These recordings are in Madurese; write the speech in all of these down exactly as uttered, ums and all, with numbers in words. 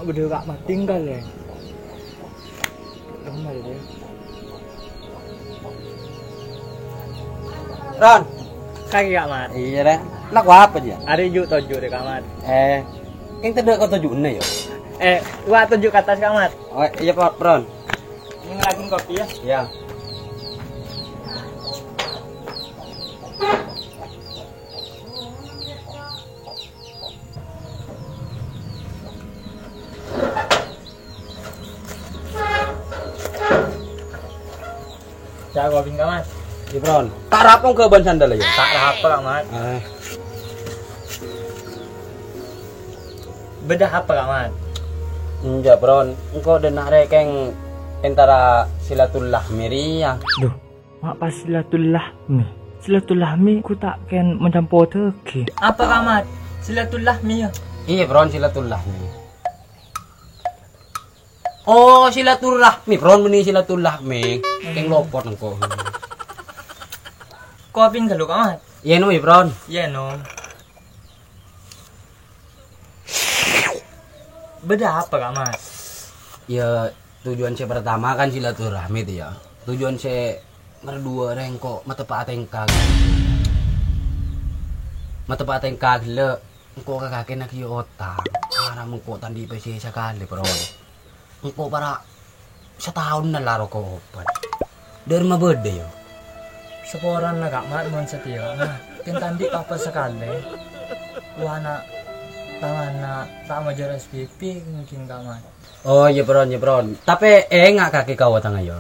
Bâdâ Kak Mat tinggal, yâ. Nomor, yâ. Ron. Kakè, Kak Mat. Iyâ, Rè. Lako apa, yâ? Arè ju' toju', rè, Kak Mat. Eh, yang tadi kau toju' yâ? Eh, wa toju' ka attas, Kak Mat. Oh, iyâ, Pak, Ron. Ini lagi kopi, yâ? Iyâ. Ca' kopi, Kak Mat. Iyâ, Ron. Ta' rapo ghâbân sandal, yâ? Ta' rapo, Kak Mat. Eh. Bâdâ apa, Kak Mat? Enjâ', Ron. Engko' dâ' enna' rè kèng entara silaturahmi rèya. Duh, ma' pas silaturahmi. Silaturahmi ku ta' kèng macampor dhâggi'. Apa, Kak Mat? Silaturahmi, yâ? Iyâ, Ron, silaturahmi. Oh, silaturahmi, Ron, mènè silaturahmi. Kèng lopot engko'. Kopi ghâllu, Kak Mat. Iyâ, no, yâ, Ron. Iyâ, no. Bâdâ apa, Kak Mat? Yâ, tujuan sè pertama kan silaturahmi, yâ. Tujuan sè mardua rè engko' mateppa'a tèngka, kan. Mateppa'a tèngka ghellâ'. Engko' ka kakè naghi otang. Aram engko' ta' andi' pèssè sakalè, Ron. Engko' para' sataon la roko' obat. Dâri ma' bâdâ, yâ? Saporana, Kak Mat, mon satèya, nah. Kèng ta' andi' pa-apa sakalè. Wa ana' tang ana' ta' majâr S P P mungkin, Kak Mat. Oh, iyâ, Ron, iyâ, Ron. Tapè enga' kakè ka otangnga, yâ?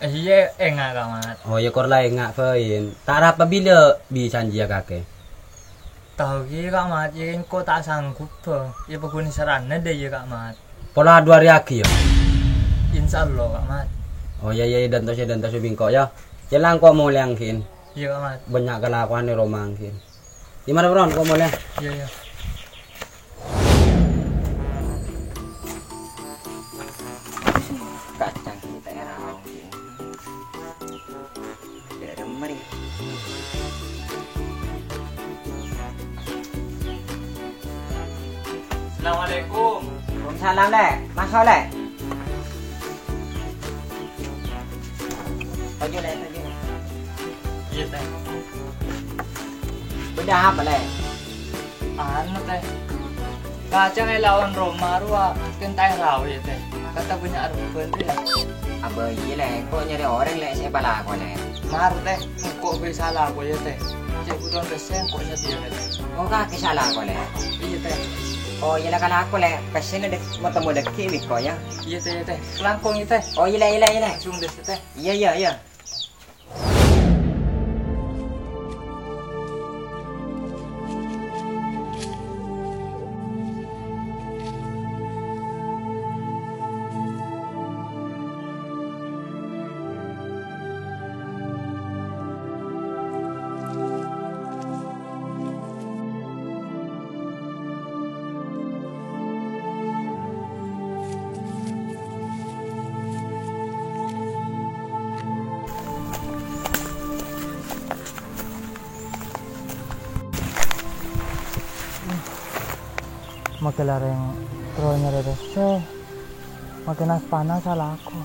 Iyâ, enga', Kak Mat. Oh, iyâ, kor la enga' bhâi. Ta' arapa bilâ bi' sanjiyâ kakè? Tao ghi, Kak Mat, iyâ engko' ta' sanggup, bâ. Iyâ, paghun sarana dâ, iyâ, Kak Mat. Pola dua arè aghi, yâ? Insyaallah, Kak Mat. Oh, iyâ, iyâ, iyâ, dântos, iyâ, dântos, bi' engko', yâ. Iyâ, la engko' molè angghi'en. Iyâ, Kak Mat. Bânnya' kalakowan è roma angghi'en. Iyâ, mara, Ron, engko' molè. Iyâ, iyâ. Kacang kita era. Dâ' remma rè. Assalamualaikum. Waalaikumsalam, Lè'. Maso', Lè'. Toju', Lè', toju'. Iyâ, Tèh. Bâdâ apa, Lè'? Anu, Tèh. Kacang è laon roma rowa kèng ta' èraos, yâ, Tèh. Kata bânnya' rebbhân, Tèh, yâ. Abâ, iyâ, Lè'. Engko' nyarè orèng, Lè', sè èpalako, Lè'. Mara, Tèh. Engko' bhâi sala ko, yâ, Tèh. Cè' bhuto pèssè engko' satèya, Tèh. Oh, kakè sala ko, Lè'? Iyâ, Tèh. Oh, iyâ, la kalako, Lè'. Pèssèna dâ-, ma' temmo dâgghi' bi' engko', yâ. Iyâ, Tèh, iyâ, Tèh. Kalangkong, yâ, Tèh. Oh, iyâ, Lè', iyâ, Lè', iyâ, Lè'. Langsung dâ', Tèh. Iyâ, iyâ, iyâ. Makkè la rèng terro nyarè pèssè, makkè nas-panas alako.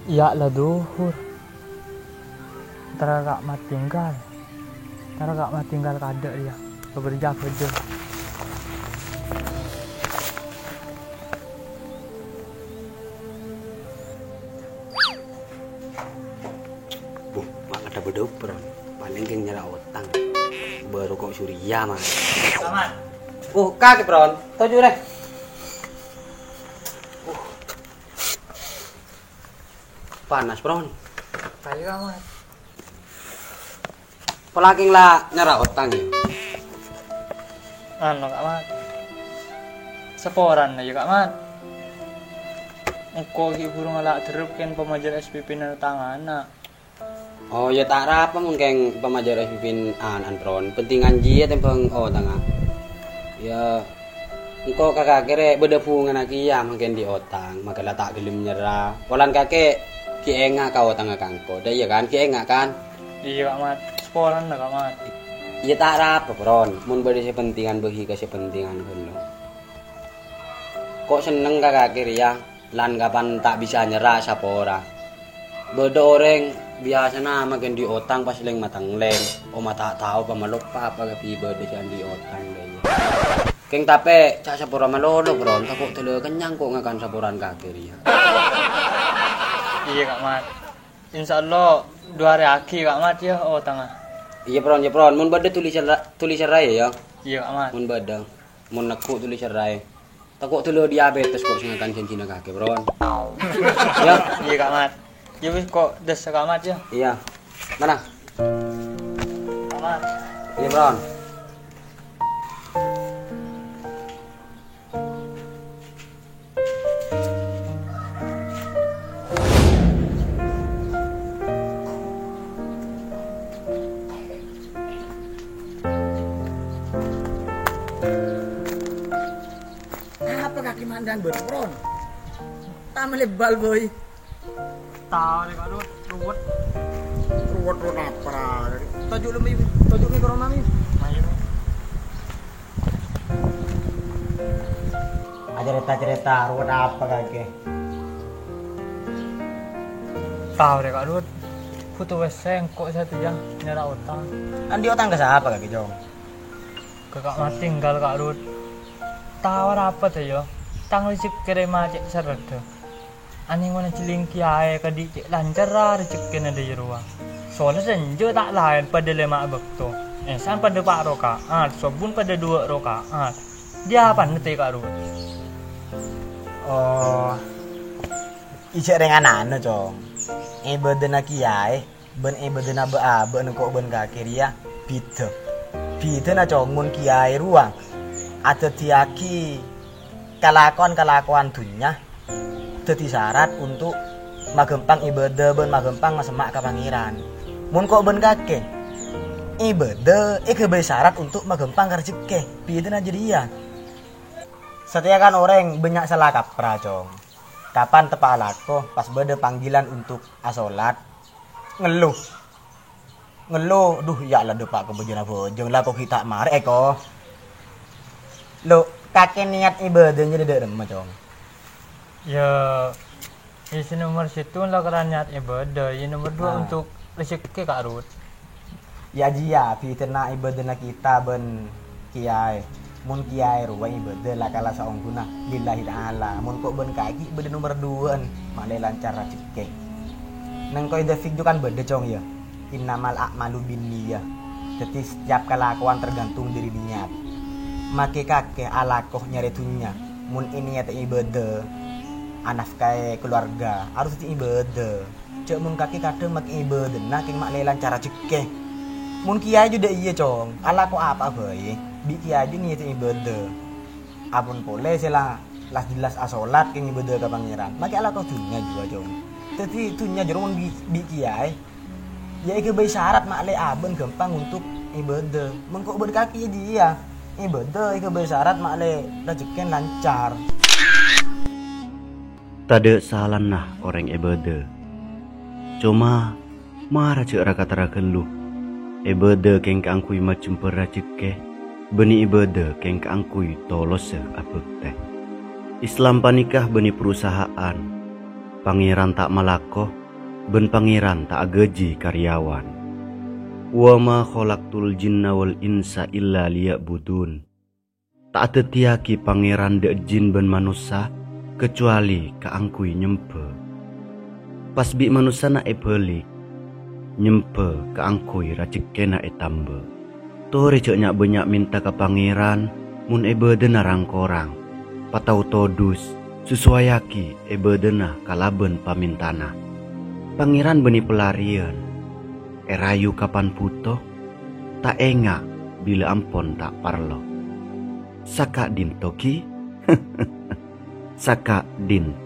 Iyâ, la dhuhur. Entara Kak Mat tinggal. Entara Kak Mat tinggal kadâ' rèya. Kabâr jâgâ. Buh, ma' kadâ' bâdâ, Pron. Palèng kèng nyera otang. Bâru ko' Surya, Mas. Selamat. Oh, kakè, Pron. Toju', rè. Uh. Panas, Pron. Kayu amat. Polakèng la nyera otang, yâ? Anu, Kak Mat. Saporana, yâ, Kak Mat. Engko' ghi' buru ngala' dherrep kèng pamajâr S P P-na tang ana'. Oh, yâ, ta' arapa mon kèng pamajâr S P P-na ana'na, Pron. Pentèngan jiyâ tèmbhâng otangnga. Yâ, engko' ka kakè rè bâdâ bhungana kèya mangkèn dhi' otang, makkè la ta' ghellem nyera. Polana kakè ghi' enga' ka otangnga ka engko'. Dâ' iyâ, kan? Ghi' enga', kan? Iyâ, Kak Mat. Saporana, Kak Mat. Iyâ ta' arapa, Pron, mon bâdâ sè pentingan bâgi ka sè pentingan ghâllu. Ko' senneng ka kakè rèya, lan kapan ta' bisa nyerra sapora. Bâdâ orèng biyasana makèn andi' otang pas lèng-matenglèng, omma ta' tao pamaloppa apa kabhi bâdâ sè andi' otang, iyâ. Kèng tapè ca' sapora malolo, Pron, tako' dâlâ kennyang ko' ngakan saporaan kakè rèya. Iyâ, Ka' Mat. Insyaallah, du arè aghi', Ka' Mat, yâ, otangnga. Iyâ, Pron, iyâ, Pron. Mon bâdâ tuli serra-, tuli serraè, yâ. Iyâ, Ka' Mat. Mon bâdâ. Mon neggu' tuli serraè. Tako' dâlâ diabetes ko' sè ngakan janjina kakè, Pron. Yâ. Iyâ, Ka' Mat. Yâ wis, ko' dessa, Ka' Mat, yâ. Iyâ. Mana? Ka' Mat. Iyâ, Pron. Apa kakè mandhâng bâdâ, Pron? Ta' malèbâl, boy. Tao rè, Ka' Dut, ruwet. Ruwet, ruwet apa, Ra? Toju' lu, Mi. Toju' Mi, ke rumah, Mi. Ayo, Mi. Acarèta-carèta, ruwet apa kakè? Tao rè, Ka' Dut. Buto wis sèngko' satèya nyerra otang. Andi' otang ka sapa kakè, Cong? Ka Ka' Mat Tinggal, Ka' Dut. Tao arapa, yâ? Tang rejhekkè rèma cè' serreddhâ. Anèngana jhelling kèyaè kadhi' cè' lancarra rejhekkèna dâjâ rowa. Sholèt enjâ' ta' laèn padâ lèma' bâkto. Èsan padâ pa' raka'at, sobbhun padâ duwâ' raka'at. Dâ' apa nètè, Ka' Dut? Oh, ijâ' rèng ana'na, Cong. Ibâdâna kèyaè bân ibâdâna bâ'-abâ'na ko' bân kakè rèya bhidhâ. Bhidhâna, Cong, mon kèyaè rowa adhâddhiyâghi kalakowan-kalakowan dhunnya dhâddhi sarat onto' maghâmpang ibâdâ bân maghâmpang masemma' ka Pangèran. Mon ko' bân kakè, ibâdâ èghâbây sarat onto' maghâmpang ka rejhekkè. Bhidhâna jârèya. Satèya kan orèng bânnya' sala kaprah, Cong. Kapan teppa' alako pas bâdâ panggilan onto' asolat, ngello. Ngello, "Duh, iyâ la dâpa' ka bâjâna bhâjâng la ko' ghi' ta' marè, èko." Lo, kakè niyat ibâdâ jârèya dâ' remma, Cong? Yâ, sè nomer sèttong la karana niyat ibâdâ, yâ nomer duwâ' Ah. onto' rejhekkè, Ka' Dut. Yâ jiyâ, bhidhâna ibâdâna kita bân kèyaè. Mon kèyaè rowa ibâdâ la kala saongghuna lillahi ta'ala. Mon ko' bân kakè bâdâ nomer duwâ'ân, ma'lè lancar rejhekkè. Neng koy dâ' video kan bâdâ, Cong, yâ. Innamal a'malu binniyah. Dhâddhi, setiap kalakowan tergantung dâri niyat. Makè kakè alako nyarè dhunnya. Mon èniyatè ibâdâ, anafkaè kalowarga, harus dhâddhi ibâdâ. Jhâ' mon kakè kadhâng makè ibâdâna kèng ma'lè lancar rejhekkè. Mon kèyaè jârèya dâ' iyâ, Cong, alako apa'a bhâi, bi' kèyaè jârèya niyatè ibâdâ. Apon polè sè la, la jelas asolat kèng ibâdâ ka Pangèran, makè alako dhunnya jârèya, Cong. Dhâddhi, dhunnya jârèya mon bi', bi' kèyaè, yâ èghâbây sarat ma'lè abâ'na ghâmpang onto' ibâdâ. Mon ko' bân kakè jârèya, ibâdâ èghâbây sarat ma'lè rejhekkèna lancar. Tadâ' salana orèng ibâdâ. Coma, mara jhâ' ra-katerra ghâllu. Ibâdâ kèng kaangghuy majembhâr rejhekkè, bânnè ibâdâ kèng kaangghuy tolossa abhâktè. Islam panèka bânnè perusahaan. Pangèran ta' malako, bân Pangèran ta' aghâji karyawan. "Wa ma khalaqtul jinna wal insa illa liya'budun." Ta' adhâddhiyâghi Pangèran dâ' jin bân manossa, kacowalè kaangghuy nyembhâ. Pas bi' manossana èbâli, nyembhâ kaangghuy rejhekkèna ètambâ. Torè jhâ' nya'-bânnya' mènta ka Pangèran mon ibâdâna rang-korang. Patao todus, sasowayaghi ibâdâna kalabân pamèntana. Pangèran bânnè palarèyan, èrayu kapan bhuto, ta' enga' bilâ ampon ta' parlo. Saka'dinto ghi? Saka'dinto.